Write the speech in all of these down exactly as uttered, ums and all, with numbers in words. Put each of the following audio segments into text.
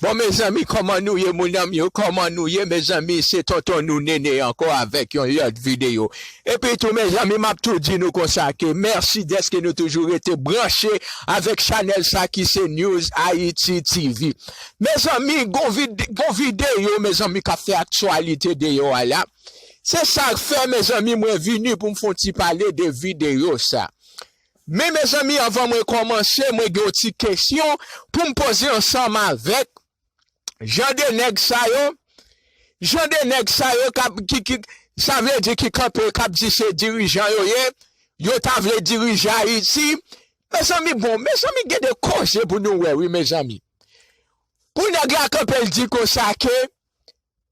Bon, mezanmi, kòman nou ye, mon ami yo? Kòman nou ye, mezanmi? Se tonton nou Nene ankò avèk yon lòt videyo. Epi tou, mezanmi, m ap tou di nou konsa ke mèsi dèske nou toujou rete branche avèk chanèl sa ki se News Haiti T V. Mezanmi, gon vid-, gon videyo, mezanmi, k ap fè aktyalite deyò a la. Se sa k fè, mezanmi, mwen vini pou m fè yon ti pale de videyo sa. Men, mezanmi, anvan mwen kòmanse, mwen gen yon ti kesyon pou m poze ansanm avèk jan de nèg sa yo, jan de nèg sa yo k ap, ki, ki, sa vle di ki kanpe, k ap di se dirijan yo ye, yo ta vle dirije Ayiti. Mezanmi, bon, mezanmi, gen de koze pou nou wè, wi, mezanmi. Pou nèg la kanpe, l di konsa ke,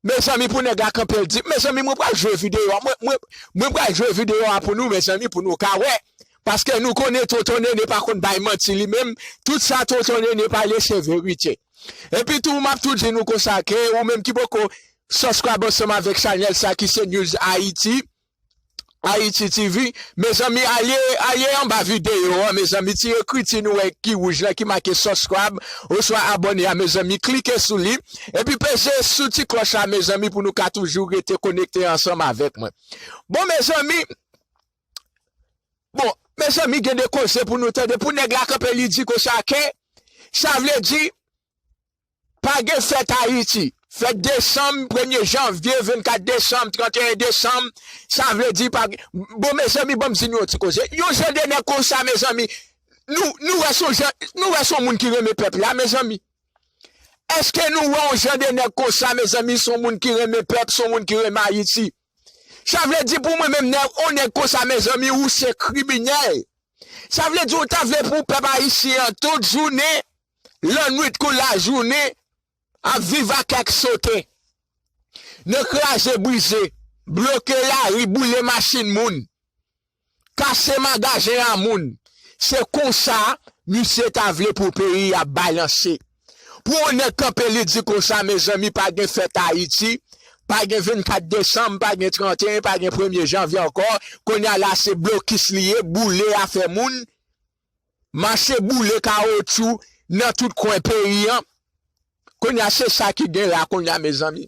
mezanmi, pou nèg la kanpe, l di, mezanmi, mwen pral jwe videyo a, mwen, mwen, mwen pral jwe videyo a pou nou, mezanmi, pou nou ka wè. Paske nou konnen tonton Nene pa konn bay manti li menm, tout sa tonton Nene pale se verite. Epi tou, m ap tou di nou konsa ke ou menm ki poko subscribe ansanm avèk chanèl sa ki se News Haiti, Haiti T V, mezanmi, ale, ale anba videyo a, mezanmi, ti ekriti nou wè ki wouj la ki make subscribe oswa abòne a, mezanmi, klike sou li, epi peze sou ti klòch la, mezanmi, pou nou ka toujou rete konekte ansanm avèk mwen. Bon, mezanmi, bon, mezanmi, gen de koze pou nou tande. Pou nèg la kanpe, li di konsa ke, sa vle di, pa gen fèt Ayiti. Fèt desanm, premye janvye, vennkat desanm, tranteyen desanm, sa vle di pa gen. Bon, mezanmi, ban m di nou yon ti koze. Yon jan de nèg konsa, mezanmi, nou, nou wè se yon jan, nou wè se yon moun ki renmen pèp la, mezanmi. Èske nou wè yon jan de nèg konsa, mezanmi, se yon moun ki renmen pèp, se yon moun ki renmen Ayiti? Sa vle di pou mwen menm, nèg, yon nèg konsa, mezanmi, ou se kriminèl. Sa vle di ou ta vle pou pèp ayisyen an tout jounen, lannwit kou lajounen, ap viv ak kèk sote. Nan kraze brize, bloke lari, boule machin moun, kase magazen a moun. Se konsa misye ta vle pou peyi a balanse. Pou yon nèg kanpe, li di konsa, mezanmi, pa gen fèt Ayiti, pa gen vennkat desanm, pa gen tranteyen, pa gen premye janvye ankò. Kounye a la, se blokis li ye, boule afè moun, mache boule kawotchou nan tout kwen peyi an. Kounye a, se sa ki gen la, kounye a, mezanmi.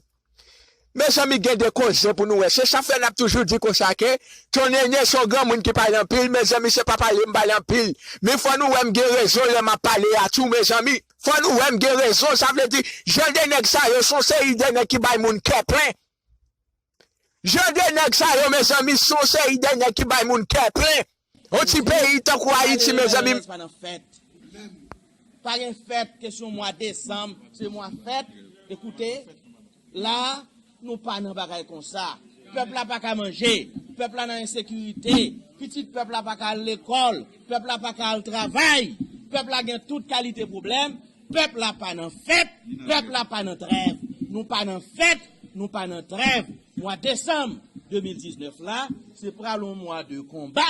Mezanmi, gen de koze pou nou wè. Se sa fè n ap toujou di konsa ke Ton Nene se yon granmoun ki pale anpil, mezanmi, se pa pale m pale anpil. Men fò nou wè m gen rezon lè m ap pale a tou, mezanmi. Fò nou wè m gen rezon, sa vle di, jan de nèg sa yo, se yon seri de nèg ki bay moun kè plen. Jan de nèg sa yo, mezanmi, se yon seri de nèg ki bay moun kè plen. Yon ti peyi tankou Ayiti, mezanmi. Pa gen fèt ke se yon mwa desanm, se mwa fèt. Ekoute, la, nou pa nan bagay konsa. Pèp la pa ka manje, pèp la nan ensekirite, pitit pèp la pa ka al lekòl, pèp la pa ka al travay, pèp la gen tout kalite pwoblèm, pèp la pa nan fèt, pèp la pa nan trèv. Nou pa nan fèt, nou pa nan trèv. Mwa desanm de mil diznèf la, se pral yon mwa de konba,